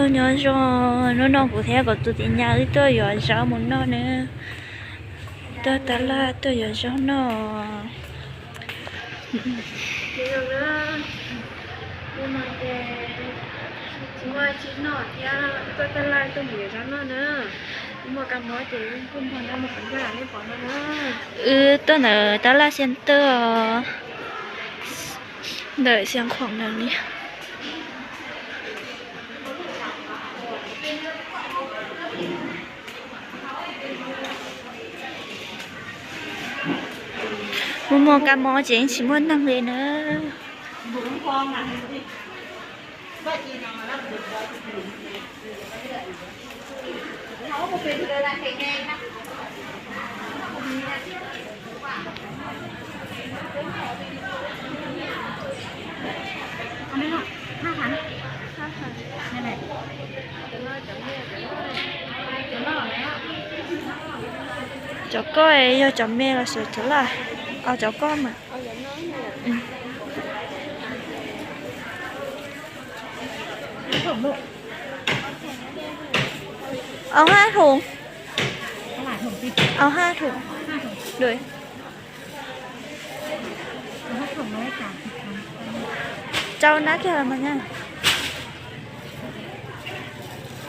Nyob zoo, hnub no kuv thiab kuv tus tij nyab wb tuaj yuav zaub mus noj na. Tuaj tab laj tuaj yuav zaub noj. Wb tuaj ntawm tab laj Xiab Tawj os, ntawm Xiab Khoom ntawd li. Muaj muaj kab mob ces yeej tsis muaj neeg li na. Cov koj yog cov me los sis cov laj? Au cov koj mas. Au hab thum. Au hab thum. Rau nab kiag los mas nyab.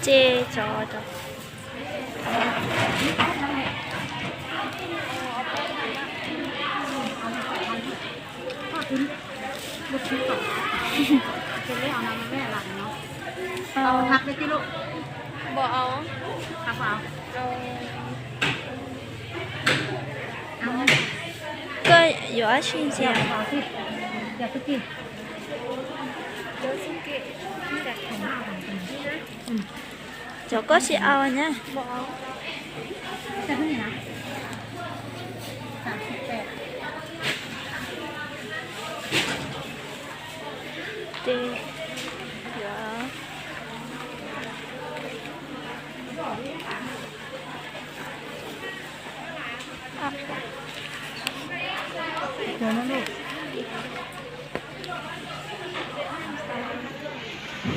Ces cov, cov Koj yuav dab tsi ntxiv? Cov koj tsis au nyab. Ces yuav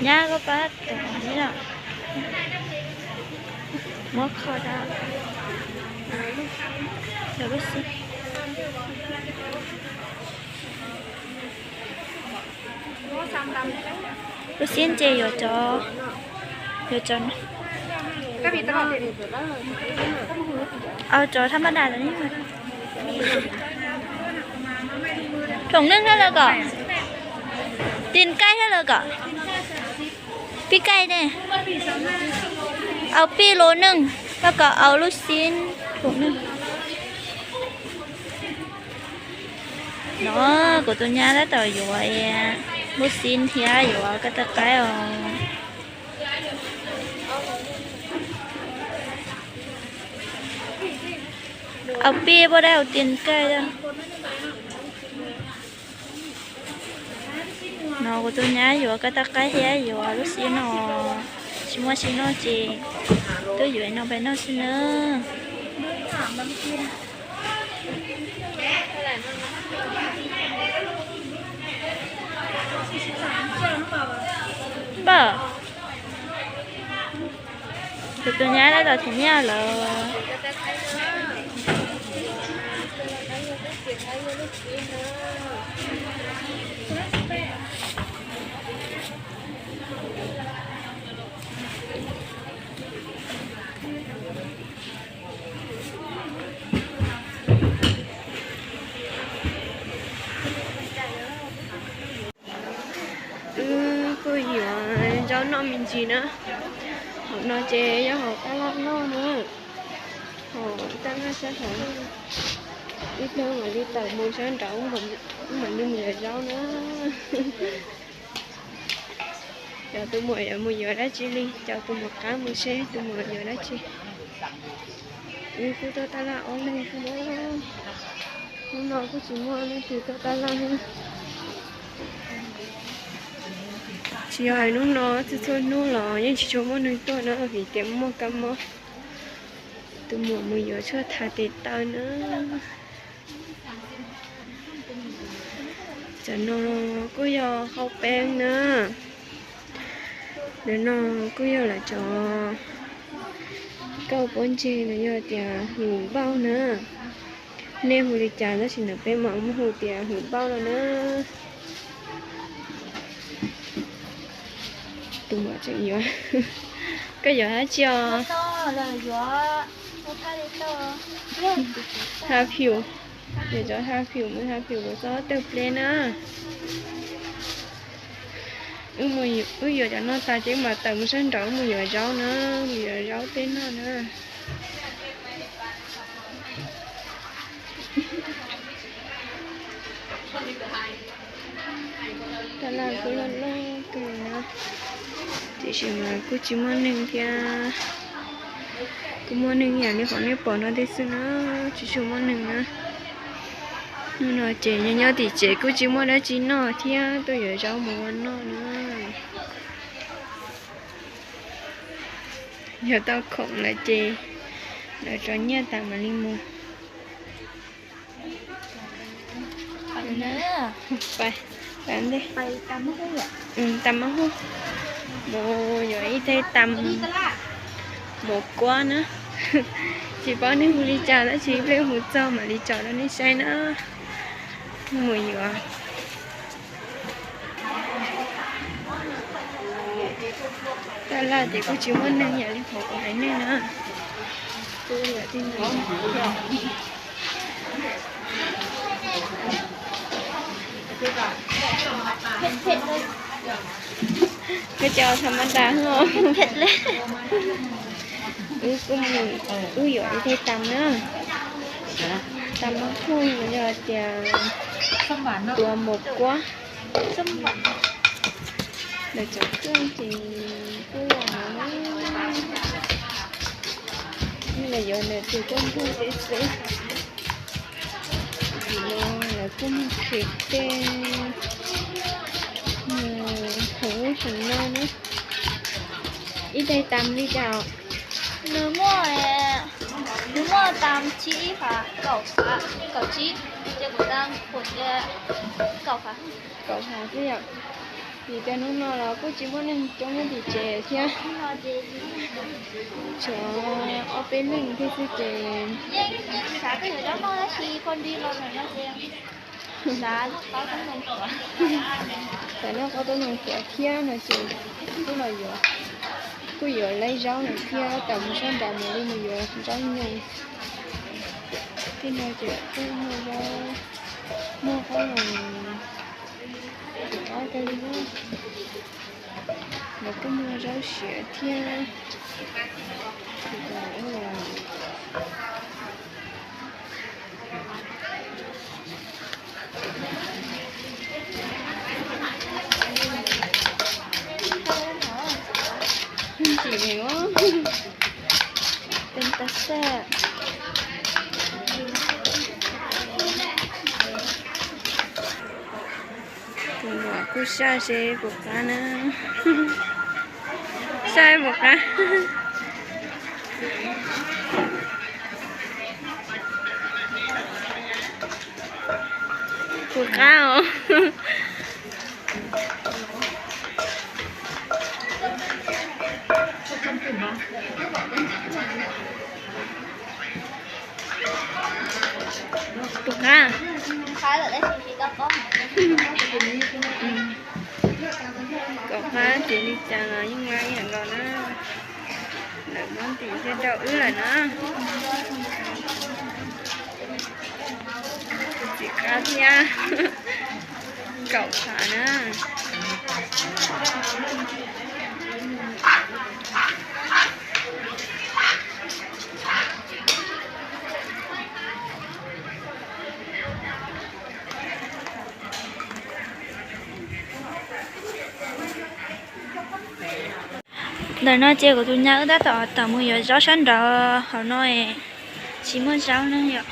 nyab koj pab muab kho rau lub xib. Lub xib ces yuav cov, yuav cov, au cov thab mab dam. Thoom neej thiab lawm kom, tin kaij thiab lawm kom, pib kaij ne. Au pib lub neej, koj kom au lub xib thoom neej. No kuv tus nyab tab tom yuav lub xib thiab yuav koj taj qaib os. Au pib puas dai au tin kaij. No kuv tus nyab yuav koj taj qaib thiab yuav lub xib no, tsis muaj tsis noj ces twb yuav no pais noj xwb na. Npawg, kuv tus nyab tab tom thim nyiaj lawm. Wb kuj yuav zaub noj me ntsis na. Hauv no ces yog hauv tab laj noj na. Hauv tab laj sab hauv. Ib pliag mam li tawm mus sab nraud, mam li mus yuav zaub na. Cov tus muam yuav mus yuav dab tsi li, cov tus muam qab mus seb tus muam yuav dab tsi. Wb kuj tuaj tab laj ob leeg xwb na. Hnub no kuj tsis muaj leej twg tuaj tab laj li. Tsis yog hais hnub no, txhua txhua hnub los yeej tsis tshua muaj neeg tuaj na vim tias muaj kab mob. Tus muam mus yuav tshuaj thav tes taw na. Cov no kuj yog hau peeb na. Ntawm no kuj yog lawv cov kauj pob ntseg los yog tias hwm npauj na. Nej hu li cas tab sis ntawm peb mas muab hu tias hwm npauj no na. Tus muam tseem yuav. Koj yuav dab tsi os? Ha phium. Yuav cov ha phium, mus ha phium kuv txob tawg pleb na. Wb yuav cov noj tas ces wb mam tawm mus sab nraud mus yuav zaub na, mus yuav zaub tej noj na. Tab laj kuj loj loj kawg na, tiam sis mas kuj tsis muaj neeg thiab. Kuj muaj neeg ib yam li qhov nej pom no thiab xwb na, tsis tshua muaj neeg na. Hnub no ces nyob nyob tim tsev kuj tsis muaj dab tsi noj thiab tuaj yuav zaub mus ua noj na. Yog tau khoom lawm ces lawv tso nyiaj tas mam li mus. Pais, pais ntej. Tas mab hub, mus yuav ib teg tas mov kuab na. Tsis paub nej hu li cas tab sis ib pliag hu txog mam li tsom rau nej saib na. Mus yuav. Tab laj ces kuj tsis muaj neeg ib yam li qhov kuv hais nej na. Koj cov tha ma das os. Wb kuj mus, wb yuav ib teg tas na. Tas mab hub los yog tias tus mov kuab. Lawv cov tuaj ces kuj yog no, lawv yuav lawv tus tuaj nrog xwb xwb. Tim no lawv kuj muag khwv tej, mus hauv lub xyoo no na. Ib teg tas li cas? Nws muaj, nws muaj tas tsib fav, kaum fav, kaum tsib, ces kuv tas kaum fav, kaum fav xwb yom. Vim tias hnub no los kuj tsis muaj neeg coob nyob tim tsev thiab, tshuav ob peb leeg thiab xwb ces xav noj qaub taub noos tuav thiab no ces kuj los yuav, kuj yuav laib zaub no thiab tawm mus sab nraud mus li mus yuav zaub nyoos. Tej no ces kuj muag zaub, muag qaub noos, kuj muag qaub kawg li na. Lawv kuj muag zaub siav thiab. Ntsim heev os. Tes tas xaj. Tus muam kuj saj seb puas qab na. Saj puas qab. Puas qab os? Puas qab? Kom qab tias li cas los yeej nqa ib yam nkaus na. Lawv muab ntim thiab rau wb lawm na. Txiv qab thiab. Kaum phav na. Ntawm no ces kuv tus nyab wb tab tom tawm mus yuav zaub sab nraud, hauv no tsis muaj zaub na yom.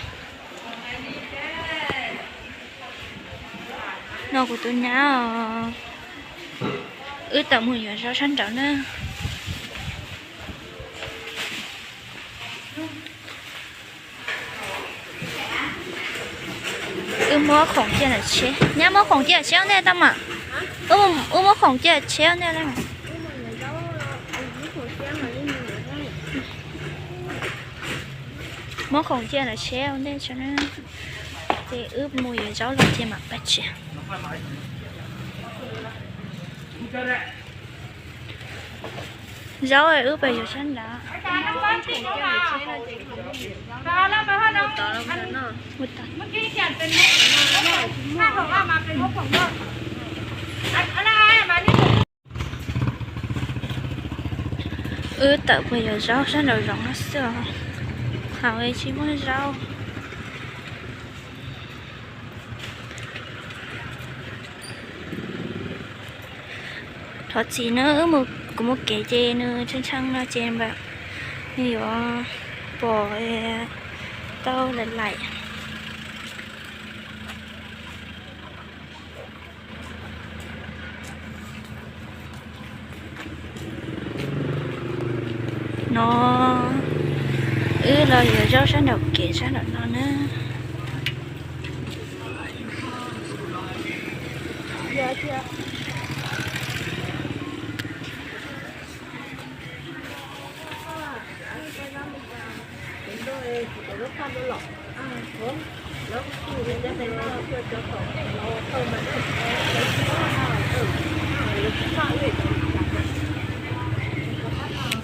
No kuv tus nyab os, wb tawm mus yuav zaub sab nraud na. Wb muab khoom cia tsheb, nyab muab khoom cia tsheb ua ntej tau mas. Wb muab khoom cia tsheb ua ntej tau mas. Muab khoom cia lawm seb ua ntej tso na. Ces wb mus yuav zaub los ces mam pais tsev. Zaub wb pais yuav sab nrad. Wb tawm pais yuav zaub sab nraum zoov no xwb os. Hauv tsis muaj zaub. Thov txim na, wb mus, kuv mus kev ces nws tshee tshee no ces npam nws yuav pom tau laim laim. No, wb los yuav zaub sab nraum kev sab nraum no na.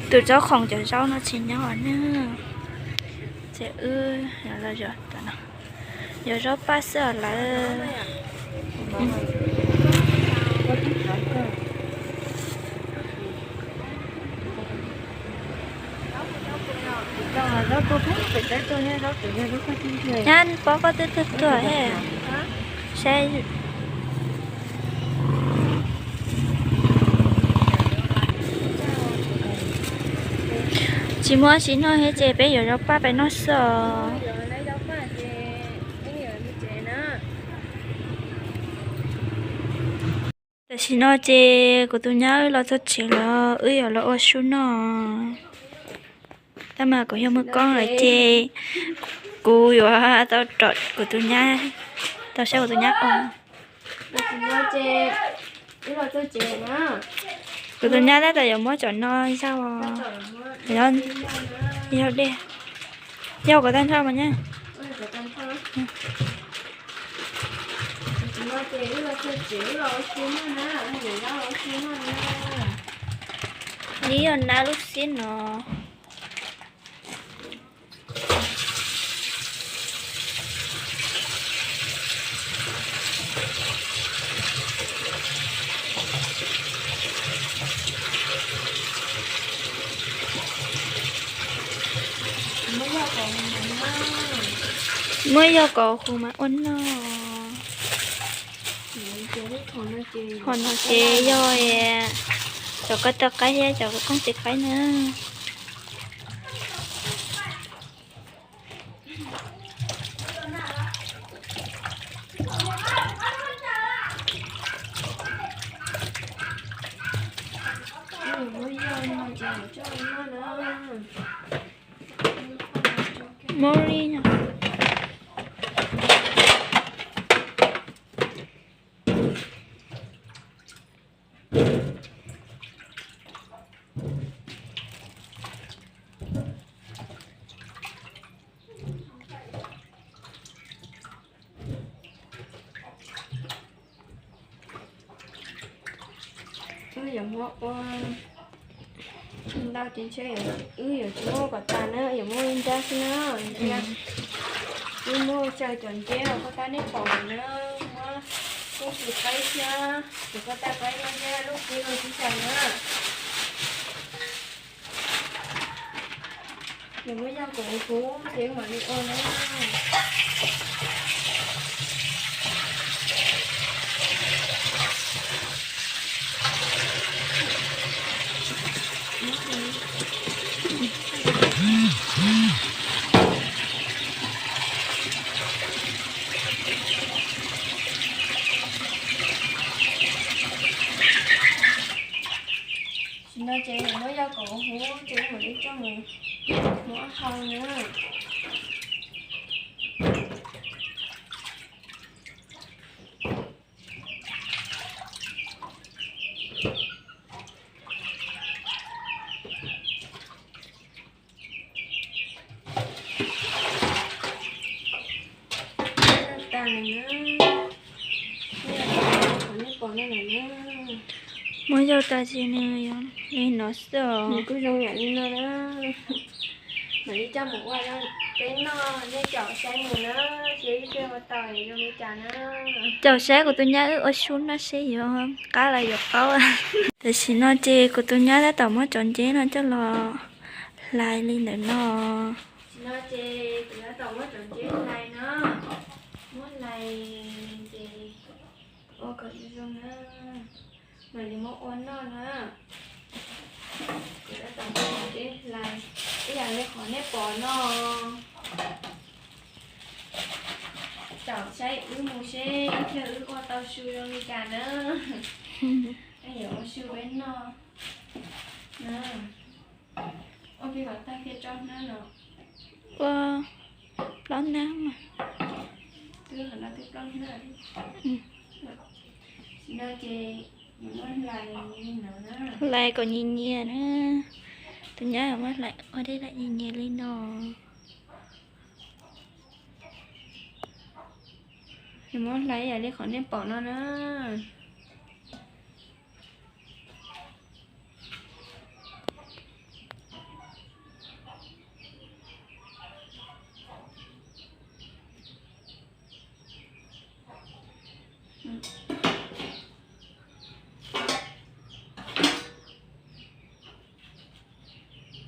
Tus tsob khoom cov zaub no tsis nyob na. Ces wb los zaub paj xwb os lawv. Nyab pob koj twb tuag tuag he. Saib. Tsis muaj tsis noj thiab ces peb yuav zaub paj pais noj xwb os. Tam sim no ces kuv tus nyab wb los txog tsev lawm, wb yuav los ua su noj. Tab mas kuv yog muag koob lawm ces kuv yuav tau rov kuv tus nyab, tau saib kuv tus nyab ua. Kuv tus nyab tab tom yuav muab cov no yau, yau dej, yau kom tag nrho mas nyab. Nws yog nab lub xib no. Muab yau kom huv mas ua noj. Hom no ces yog cov ko taw qaib thiab cov koob tes qaib na. Muab li no. Wb yuav muab ua ntau ces ntshe wb yuav tsis muab kom tas na, yuav muab ib nrab xwb na. Wb muab ua tsaws cov nceb uas koj tab nej pom na, muab koob tes qaib thiab cov ko taw qaib no thiab lub qhib no tib tsaws na. Nws muab yau kom huv ces mam li ua na. Tam sim no ces muab yau kom huv ces mam li coj mus muab hau na. Muab yau tas ces nws li no xwb os. Nws kuj zoo yam li no na. Mam li coj mus ua rau peb noj, nej caum saib mus na, seb ib pliag ua tau zoo li cas na. Caum saib kuv tus nyab wb ua su noj seb yuav qab los yuav qaub. Tam sim no ces kuv tus nyab tab tom muab cov nceb no coj los hlais li ntawm no. Tam sim no ces kuv tab tom muab cov nceb hlais no, muab hlais ces ua kom zoo zoo na, mam li muab ua noj na. Kuv tab tom muab cov nceb hlais ib yam li qhov nej pom no. Caum saib wb mus seb ib pliag wb ua tau su zoo li cas na. Yuav ua su peb noj na. Ua peb kom tag kiag tso hnab no. Ua plaub hnab mas. Twb qhov no twb plaub hnab. Tam sim no ces yuav muab hlais li no na. Hlais kom nyias nyias na. Tus nyab yuav muab hlais ua dej hlais nyias nyias li no. Yuav muab hlais yam li qhov nej pom no na.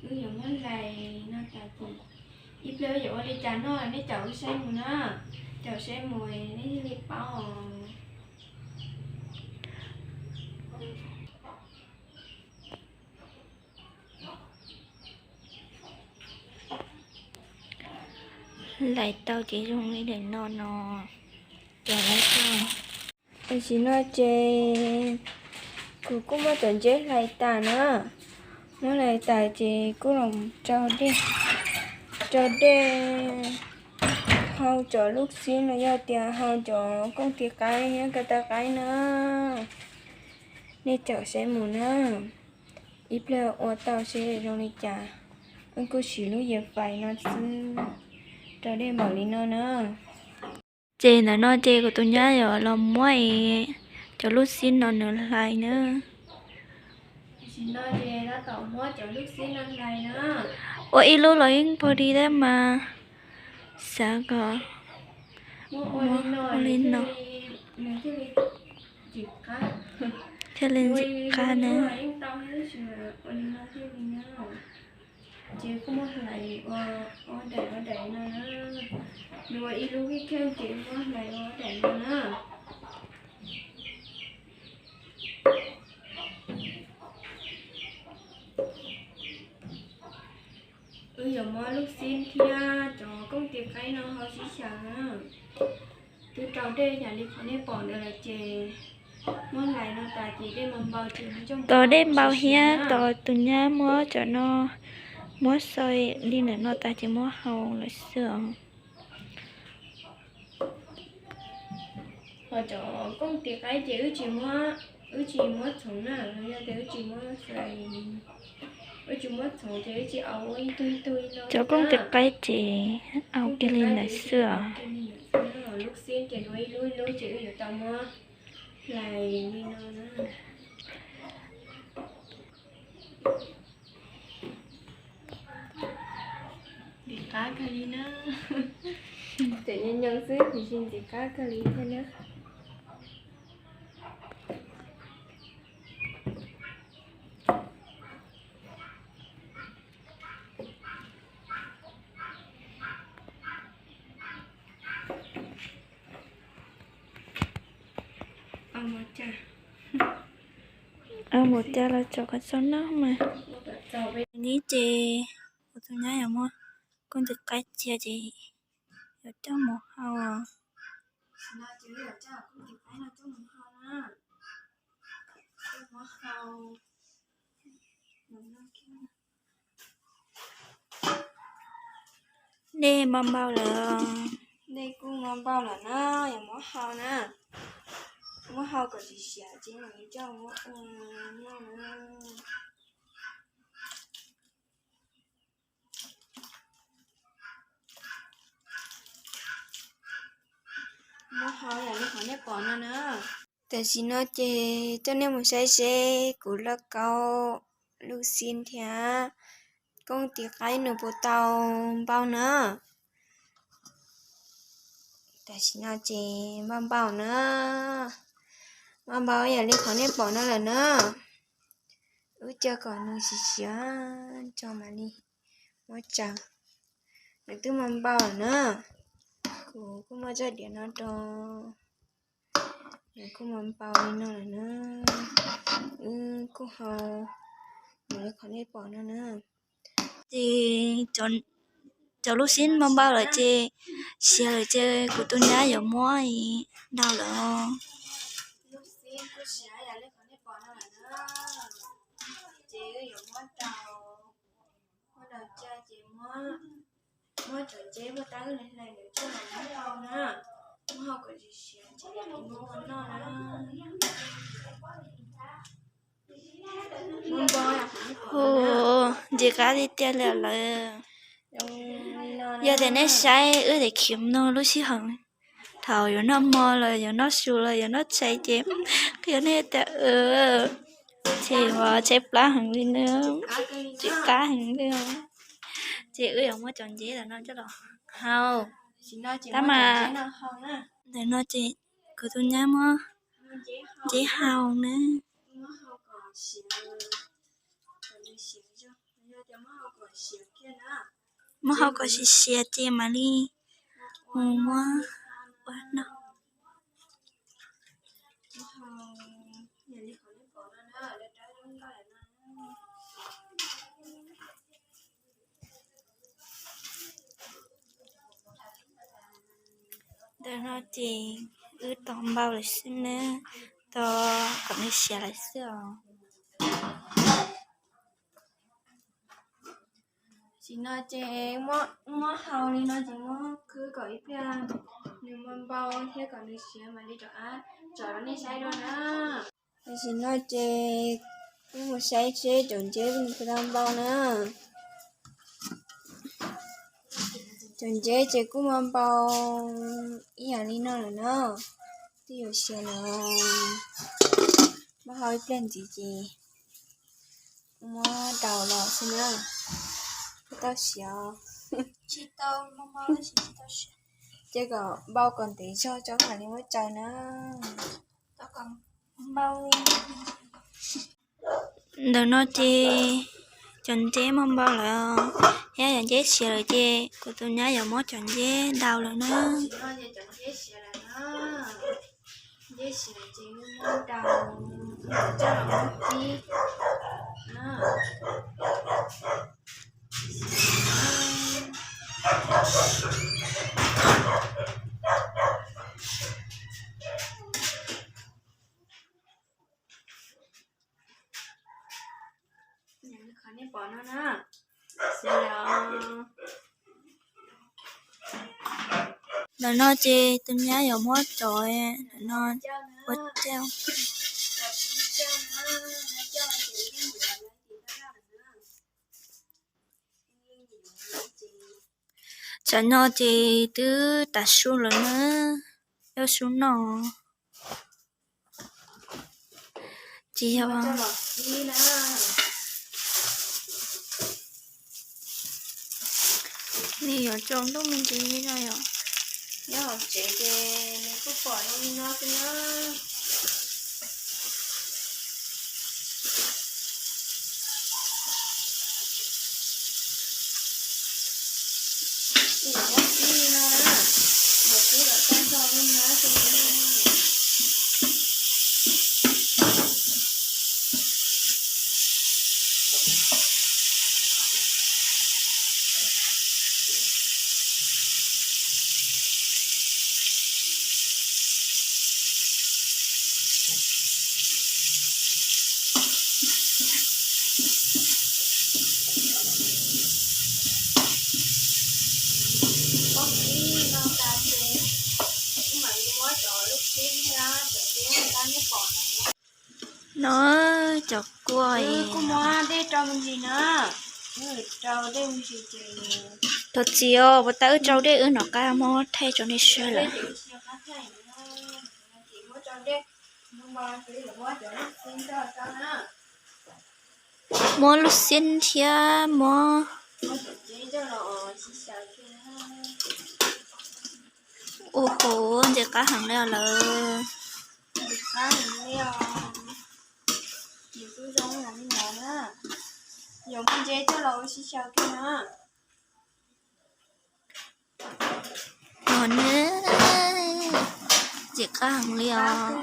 Wb yuav muab hlais no tas ces ib pliag wb yuav ua li cas noj nej caum wb saib mus na. Caum saib mus nej thiaj li paub os. Hlais tau ces zoo li ntawm no no. Tam sim no ces kuv kuj muab cov nceb hlais tas na. Muab hlais tas ces kuj los rau dej, rau dej hau cov lub xib no, yog tias hau cov kooj tis qaib thiab ko taw qaib na. Nej caum saib mus na, ib pliag ua tau seb zoo li cas. Wb kuj siv lub yias fais no xwb, rau dej npaum li no na. Ces ntawm no ces kuv tus nyab yuav los muab es cov lub xib no nws hlais na. Ua ib lub los yeej pog di thiab mas, xav kom muab ua li no thiaj li ntxim qab na. Ces kuj muab hlais ua ob daim ob daim no na. Nws ua ib lub kheej kheej ces muab hlais ua ob daim no na. Wb yuav muab lub xib thiab cov kooj tis qaib no hau sib xyaw na. Twb rau dej yam li qhov nej pom ntawd lawm ces muab hlais no tas ces dej npau npau ces tos dej npau thiab tos tus nyab muab cov no muab xaws li ntawm no tas ces muab hau lawm xwb os. Ho cov kooj tis qaib ces wb tsis muab, wb tsis muab txhoov na, yog tias wb tsis muab, wb tsis muab txhoov ces wb tsis au ua ib tug ib tug li no. Cov kooj tis qaib ces au kiag li ntawd xwb os. Lub xib ces ua ib lub ib lub ces wb yuav tau muab hlais li no na. Ntxim qab kawg li na. Tseem nyoos nyoos xwb tiam sis ntxim qab kawg li thiab na. Mus cas los tso qhov txaus noj mas. Ni ces kuv tus nyab yuav muab kooj tis qaib cia ces yuav coj mus hau. Dej npau npau lawm. Dej kuj npau npau lawm na, yuav muab hau na. Muab hau kom siav siav ces mam li coj muab ua noj na. Muab pom no na. Tam sim no ces coj nej mus saib seb kuv lauj kaub lub xib thiab koob tiv qaib nws puas tau npau na. Tam sim no ces npau npau na, npau npau ib yam li qhov nej pom no lawm na. Wb coj kom nws siav siav tso mam li muab tsaws. Nws twb npau npau lawm na. Kuv kuj muab txoj diav no rau, nws kuj npau npau li no lawm na. Wb kuj hau ib yam li qhov nej pom no na. Ces cov lub xib npau npau lawm ces siav lawm ces kuv tus nyab yuav muab daus lawm. Ces yuav muab daus, muab daus cia ces muab, muab cov nceb muab tab wb hlais hlais ntawd coj los muab hau na. Muab hau kom siav siav ces muab ua noj na. Hu, ntxim qab tiag tiag li lawm. Yog tias nej saib wb daim khiv no lub sij hawm thaum yuav noj hmo los yuav noj su los yuav noj tshais ces qhia nej tias, ces tsheb plab heev li na, ntxim qab heev li. Ces wb yuav muab cov nceb ntawm no coj los hau. Tab mas ntawm no ces kuv tus nyab muab nceb hau na. Muab hau kom siav siav ces mam li mus muab ua noj. Ntawm no ces wb tos npau lawm xwb na, tos kom nws siav lawm xwb os. Tam sim no ces muab hau li no ces muab khwb kom ib pliag nws npau npau thiab kom nws siav mam li rov qab tso rau nej saib dua na. Tam sim no ces wb mus saib seb cov nceb nws puas tau npau na. Cov nceb ces kuj npau npau ib yam li no lawm na. Twb yuav siav lawm, muab hau ib pliag ntxiv ces muab daus los xwb na. Tsis tau siav, ces kom npau kom ntev zog tso mam li muab tsaws na. Ntawm no ces cov nceb muaj npau lawm thiab cov nceb siav lawm ces kuv tus nyab yuav muab cov nceb daus lawm na. Ntawm no ces tus nyab yuav muab rov, ntawm no ua cauj. Tsam no ces twb tas su lawm na, yuav su noj. Ces yog nej yuav tso ntuj me ntsis li no yom. Nyob hauv tsev ces nws kuj pom zoo li no xwb na. Ua tib li no na, ua tib kom tag nrho li no xwb. No cov kua es, thov txim os, puas tas wb rau dej wb nov qab muab thaij rau nej saib lawm. Muab lub xiab thiab muab. Ua hauv ntxim qab heev li os lawm. Ntxim qab heev li os.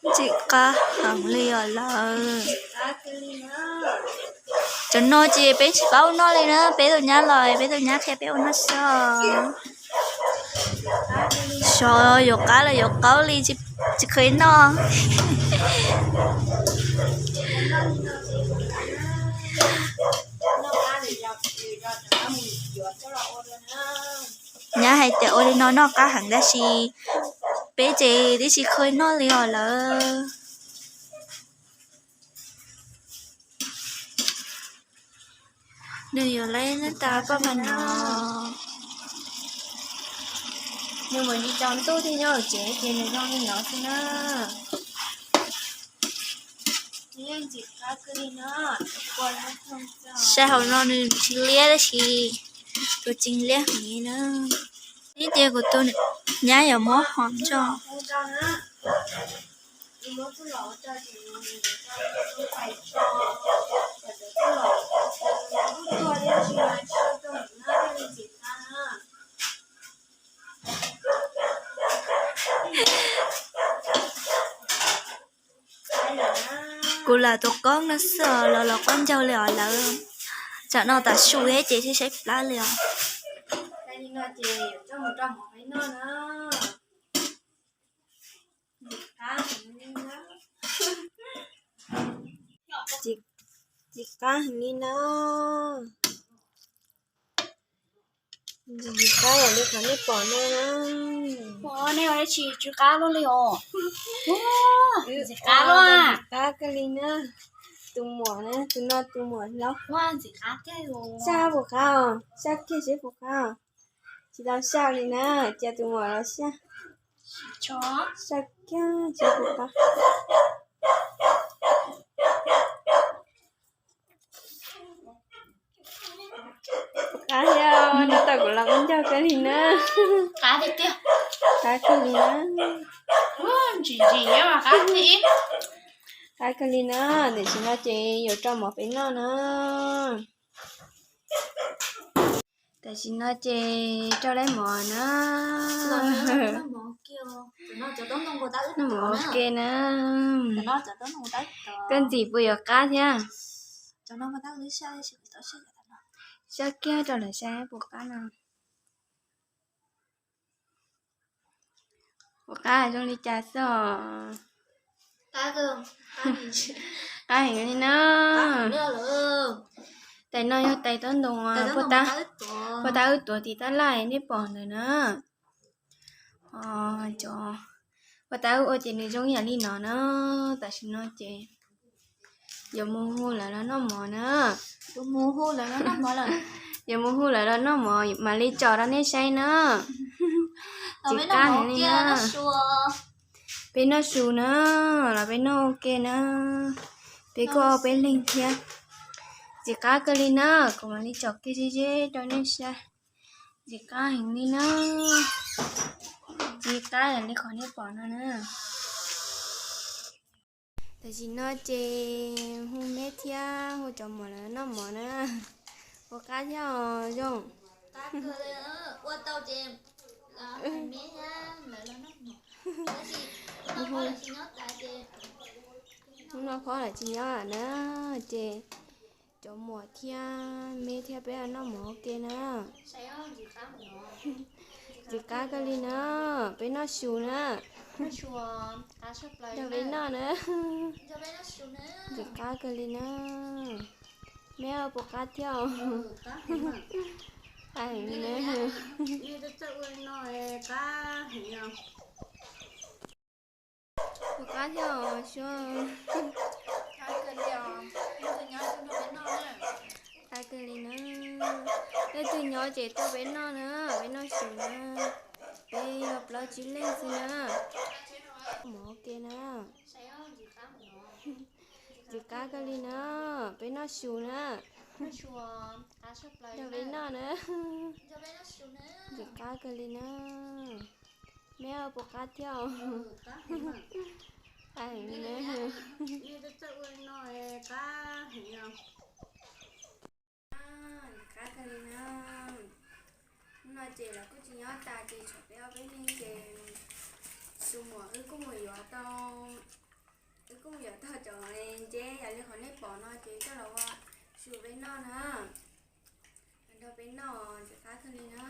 Ntxim qab heev li os lawm. Cov no ces peb tsis paub ua noj li na, peb tus nyab los peb tus nyab qhia peb ua noj xwb. Xyov yuav qab los yuav qaub li, tsis kheev noj. Nyab hais tias ua li no noj qab heev tab sis peb ces twb tsis kheev noj li os lawm. Nws yuav lab tas poj mas no. Nws mus tsis tsaus ntuj thiab nyob hauv tsev ces nws zoo li no xwb na. Saib hauv no nws tsis liab tab sis tus tseem liab heev li na. Ib tias kuv tus nyab yuav muab hom tso. Kuv lam tus qoob no xwb os, los los qaub ncaug li os lawm. Tsam no tas su thiab ces saib saib plab li os. Ntxim qab heev li na. Ntxim qab yam li qhov nej pom no na. Nej ua dab tsi tsw qab luaj li os? Ntxim qab luaj. Ntxim qab kawg li na. Tus muam na, tus no tus muam hlob. Saj puas qab os? Saj kiag seb puas qab os. Tsis tau saj li na, cia tus muam los saj. Saj kiag seb puas qab. Qab thiab, nws tau kuv los qaub ncaug kawg li na. Qab tiag tiag. Qab kawg li na. Ntsim ntsim qab thiab. Qab kawg li na, tam sim no ces yuav rau mov peb noj na. Tam sim no ces rau lawv mov na. Noj mov ua ke na. Koj ntxim puas yuav qab thiab? Saj kiag rau lawv saib puas qab no. Puas qab zoo li cas xwb os? Qab heev li na. Tais no yog tais taub ntoo, puag ta wb tuav tim tab laj nej pom ntawd na. Puag ta wb ua ces nws zoo yam li no na. Tam sim no ces yuav mus hu lawv los noj mov na. Yuav mus hu lawv los noj mov mam li tsom rau nej saib na. Tsis qab heev li na. Peb noj su na, los peb noj ua ke na. Peb kuj ob peb leeg thiab. Tsis qab kawg li na, kuv mam li tsom kiag ze ze rau nej saib. Tsis qab heev li na. Tsis qab yam li qhov nej pom no na. Tam sim no ces hu me thiab hu cov muam lawv noj mov na. Ua qab thiab os Zoo. Hnub no phob lawm tsis nyob na, ces cov muam thiab me thiab peb noj mov ua ke na. Tsis qab kawg li na, peb noj su na. Nrog peb noj na. Ntxim qab kawg li na. Meb puas qab thiab? Qab heev na. Puas qab thiab os Suab? Qab kawg li na. Leej twg nyob ces tuaj peb noj na, peb noj su na. Peb yog plaub tsib leej xwb na. Mov ua ke na. Ntxim qab kawg li na, peb noj su na. Nrog peb noj na. Ntxim qab kawg li na. Meb puas qab thiab? Qab heev na. Qab kawg li na. Hnub no ces lawv kuj tsis nyob tas ces tshuav peb ob peb leeg ces su muam wb kuj mus yuav tau, wb kuj mus yuav tau cov nceb yam li qhov nej pom no ces coj los ua su peb noj na. Los nrog peb noj, ntxim qab kawg li na.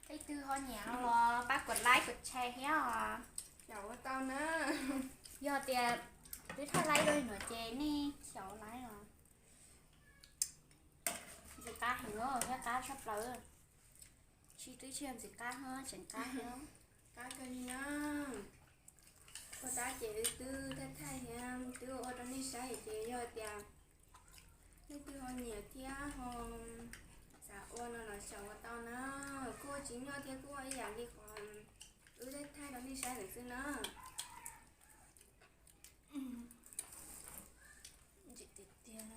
Leej twg ho nyiam los pab kuv like kuv share thiab os. Xyaum ua tau na. Yog tias twb thaij laib dua li no ces nej xyaum laib os. Ntxim qab heev thiab qab tshaj plaws. Tsis twb tsis yog ntxim qab, tseem qab thiab. Qab kawg li na. Ua tab ces wb twb thaij thaij thiab twb ua rau nej saib ces yog tias leej twg ho nyiam thiab ho xav ua no los xyaum ua tau na. Kuj tsis nyuaj thiab kuj ib yam li qhov wb thaij thaij rau nej saib lawm xwb na. Ntxim tiag tiag,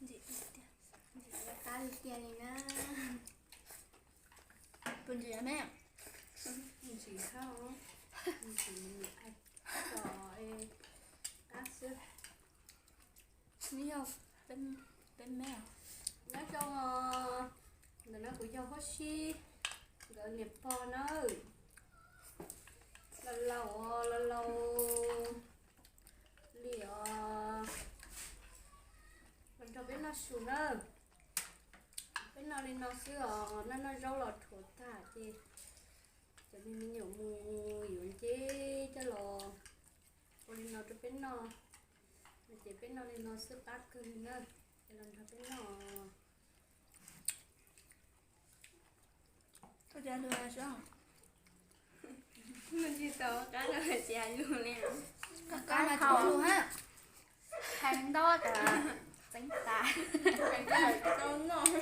ntxim tiag tiag, ntxim qab li tiag li na. Puas ntxim me? Ntxim kawg, ntxim, qab xwb. Nyob zoo, ntawm no kuv yog Huab Sib nkawd niam pog na. Laus laus, laus laus li os. Los nrog peb noj su na. Peb noj li no xwb os, noj noj zaub los dhuav tag ces cov me me nyuam mus yuav nceb coj los ua li no rau peb noj. Ces peb noj li no xwb qab kawg li na. Ces los nrog peb noj. Ua cas lus no tsis tau qab no ces hais lus li. Qab no tsis lus ha. Hais nto tas txeeb tas. Hais tau noj.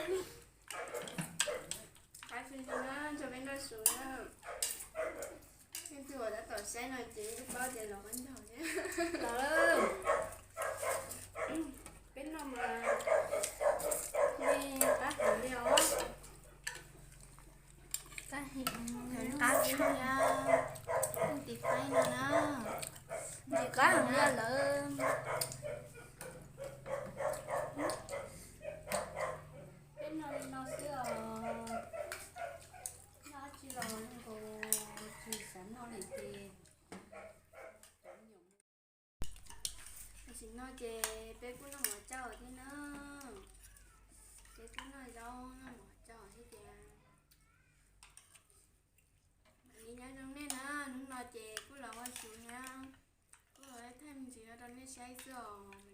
Qab kawg li na, nrog peb noj su na. Leej twg uas tab tom saib no ces yeej paub tias los qab ncaug thiab. Los lawm. Peb noj mas nej qab heev li os. Qab heev, qab tshaj, kuj tiv qaib no na. Ntxim qab heev li lawm. Peb noj li no xwb os. Noj tsis los nkaus tsis xav noj li ces. Tam sim no ces peb kuj noj mov tsau thiab na. Peb kuj noj zaub noj mov tsau thiab ces. Mam li nyob zoo nej na, hnub no ces kuj los ua su thiab kuj los thaij me ntsis no rau nej saib xwb os.